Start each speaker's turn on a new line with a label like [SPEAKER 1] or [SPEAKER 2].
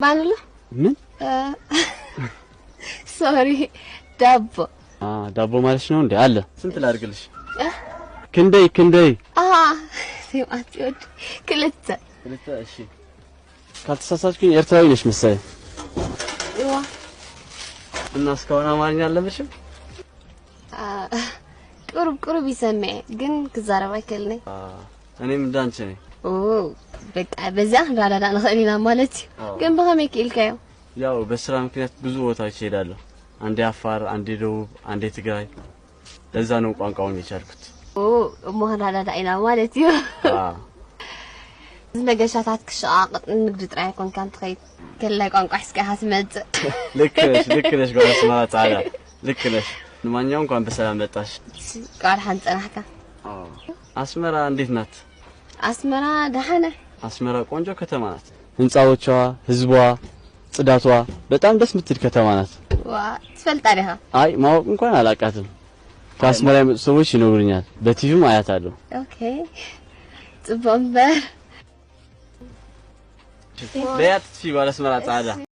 [SPEAKER 1] ባንሎ።
[SPEAKER 2] ምን?
[SPEAKER 1] Sorry፣ ዳቦ።
[SPEAKER 2] ዳቦ ማለት ነው እንዴ? አለ። ስንት ላድርግልሽ? ክንደይ ክንደይ?
[SPEAKER 1] ሴማት ክልተ።
[SPEAKER 2] ክልተ፣ እሺ። ካልተሳሳትኩኝ ኤርትራዊ ነሽ መሰለኝ።
[SPEAKER 1] እዋ።
[SPEAKER 2] እና እስካሁን አማርኛ አልለመድሽም?
[SPEAKER 1] ቁሩብ ቁሩብ ይሰምዕ ግን ክዛረብ ኣይክእልኒ።
[SPEAKER 2] እኔም እንዳንቺ ነኝ።
[SPEAKER 1] በቃ በዚያ ክንረዳዳእ ንኽእል ኢና ማለት እዩ። ግን ብኸመይ ክኢልካዮ?
[SPEAKER 2] ያው በስራ ምክንያት ብዙ ቦታዎች እሄዳለሁ። አንዴ አፋር፣ አንዴ ደቡብ፣ አንዴ ትግራይ። ለዛ ነው ቋንቋውን የቻልኩት።
[SPEAKER 1] እሞ ክንረዳዳእ ኢና ማለት እዩ። እዚ መገሻታት ክሸቃቅጥ ንግዲ ጥራይ ኮንካ እንትኸይድ ከላይ ቋንቋ ሒዝካ ኢኻ ትመፅእ።
[SPEAKER 2] ልክ ነሽ፣ ልክ ነሽ ጓል አስመራ ጻዕዳ፣ ልክ ነሽ። ለማንኛውም እንኳን በሰላም መጣሽ።
[SPEAKER 1] ቃል ሓን ፀናሕካ።
[SPEAKER 2] አስመራ እንዴት ናት?
[SPEAKER 1] ኣስመራ ደሓነ።
[SPEAKER 2] አስመራ ቆንጆ ከተማ ናት። ህንጻዎቿ፣ ህዝቧ፣ ጽዳቷ በጣም ደስ የምትል ከተማ ናት።
[SPEAKER 1] ዋ፣ ትፈልጣ ዲኻ?
[SPEAKER 2] አይ፣ ማወቅ እንኳን አላውቃትም። ከአስመራ የመጡ ሰዎች ይነግሩኛል። በቲቪም አያታለሁ።
[SPEAKER 1] Okay፣ ጽቡቅ እምበር።
[SPEAKER 2] በያት ትፊ ጓል አስመራ ጻዕዳ።